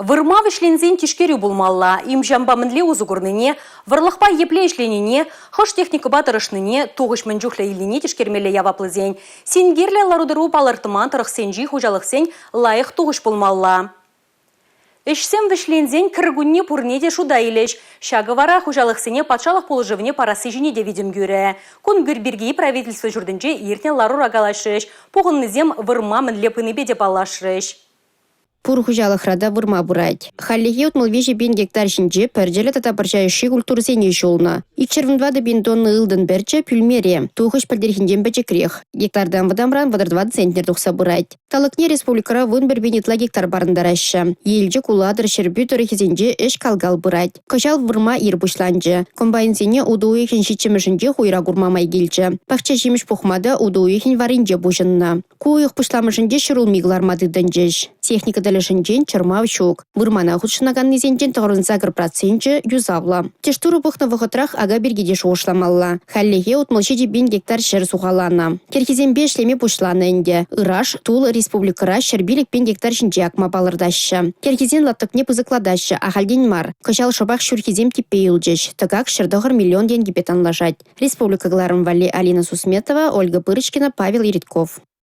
Вырма вӗҫленсен тишкерӳ пулмалла. Им-ҫампа мӗнле усӑ курнине, вӑрлӑхпа епле ӗҫленине, хӑш техникӑпа тӑрӑшнине, тухӑҫ мӗн чухлӗ илнине тишкермелле яваплисен. Синкерлӗ лару-тӑру палӑртман тӑрӑхсенчи хуҫалӑхсен лайӑх тухӑҫ пулмалла. Ӗҫсем вӗҫленсен кӗркунне пурне те шута илӗҫ. Ҫакӑ вара хуҫалӑхсене патшалӑх пулӑшӑвне парасси ҫине те витӗм кӳрӗ. Кун пирки правительство ҫуртӗнче иртнӗ ларура калаҫрӗҫ. Пухӑннисем вырма мӗнле пынипе те паллашрӗҫ. Пур хуҫалӑхра та вырма пырать. Хальлӗхе 63 пин гектар ҫинче пӗрчӗллӗ тата пӑрҫа йышши культурӑсене ҫулнӑ. 204 пин тонна ылтӑн пӗрчӗ пӳлмере. Тухӑҫ пӗлтӗрхинчен пӗчӗкрех. Гектартан вӑтамран 34 центнер тухса пырать. Талӑкне республикӑра 11 пин ытла гектар парӑнтараҫҫӗ. Елчӗк, Улатӑр, Ҫӗрпӳ тӑрӑхӗсенче ӗҫ кал-кал пырать. Кӑҫал вырма ир пуҫланчӗ. Комбайнсене утӑ уйӑхӗн ҫиччӗмӗшӗнчех уйра курма май килчӗ. Пахча ҫимӗҫ пухма та утӑ уйӑхӗн варринче пуҫӑннӑ. Ку уйӑх пуҫламӑшӗнче ҫӗрулми кӑларма тытӑнчӗҫ. Техника тӗлӗшӗнчен чӑрмав ҫук. Вырмана хутшӑнаканнисенчен 98 проценчӗ юсавлӑ. Тӗш-тырӑ пӑхнӑ вӑхӑтрах ака пирки те шухӑшламалла. Хальлӗхе 67 пин гектар ҫӗр сухаланӑ. Кӗрхисемпе ӗҫлеме пуҫланӑ ӗнтӗ. Ыраш, тулӑ республикӑра 105 пин гектар ҫинче акма палӑртаҫҫӗ. Кӗрхисен лаптӑкне пысӑклатаҫҫӗ, ахальтен мар. Кӑҫал шӑпах ҫурхисем типпе юлчӗҫ. Тӑкак 109 миллион тенкӗпе танлашать. Республика кӑларӑм валли Алина Сусметова, Ольга Пырочкина, Павел Иритков.